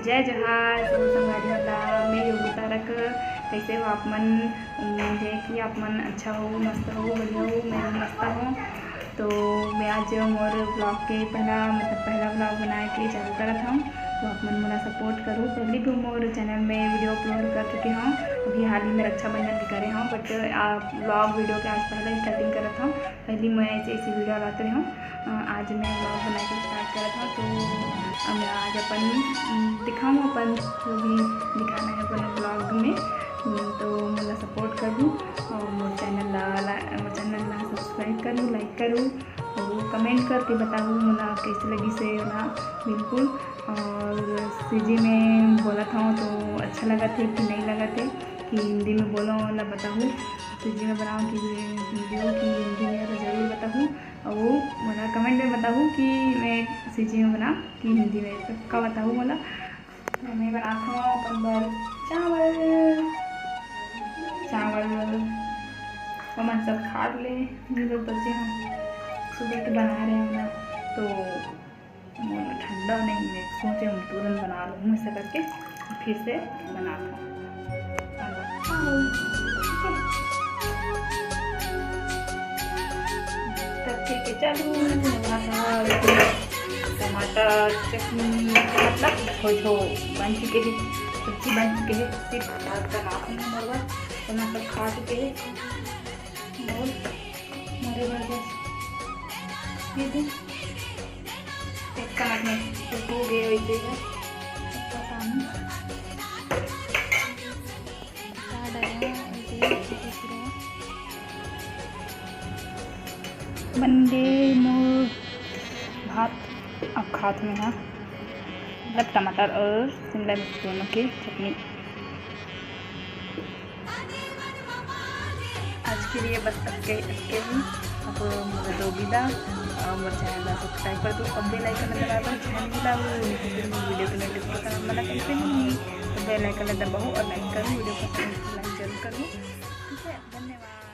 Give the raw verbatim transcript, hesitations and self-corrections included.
जय जोहार सब संगवारी मन ला, मैं योगिता रख। कैसे हो आप मन? उम्मीद है कि आप मन अच्छा हो, मस्त हो, बढ़िया हो। मैं भी मस्त हूँ। तो मैं आज मोर vlog के पहला, मतलब पहला vlog बनाए के चालू करत हूँ। तो आप मन मोला support करो। पहले भी मोर channel में video upload कर चुके हूँ, अभी हाल ही में रक्षाबंधन के करे हूँ, but vlog video के आज पहला starting करत हूँ। पहली मैं ऐसे ऐसी video लाते हूँ। अ, आज मैं vlog बना के start करत हूँ। तो अब मैं आज अपन, उम, दिखाऊँ अपन जो भी दिखाना है अपन vlog में। उम, तो मोला support करू और मोर channel ला, ला, मोर channel ला subscribe करू, like करू और comment करके बताऊ मोला कैसे लगी से ना, बिल्कुल। और CG में बोलत हूँ तो अच्छा लगत है कि नहीं लगत है, कि हिंदी में बोलो वाला बताऊ, CG में बनाओ कि हिंदी हो कि हिंदी में, तो जरूर बताऊ। और मोला comment में बताऊ कि मैं CG में बनाओ कि हिंदी में, पक्का बताऊ मोला। तो मैं बनात हूँ अपन बर चावल, चावल। हमन सब खा ले, हम लोग बचे हैं, सुबह के बना रहे हैं ना, तो मोला ठंडा नहीं, मैं सोचे हम तुरंत बना लूँ, ऐसा करके फिर से बना लूँ। तब ठीक है, चलो, टमाटर चटनी, मतलब कुछ हो बन चुके हैं, सब्जी बन चुके हैं, सिर्फ भात बना दूँगी, मरवा टमाटर खा चुके हैं। और हमारे बर बस ये दे, एक कनक में तो हो गए वैसे ही। पता नहीं क्या डाला है, ऐसे ही पूरा बन गए मोर भात। अब खात में है, मतलब टमाटर और शिमला मिर्च दोनों की चटनी। आज के लिए बस अतके, अतके ही। आप मोला दो विदा और मोर channel ला subscribe कर दो और bell icon ला दबा दो। ध्यान मिला वो video के notification आप मन ला कैसे मिलही, तो bell icon ला दबाओ और like करो, video पसंद आए तो like जरूर करो। ठीक है, धन्यवाद।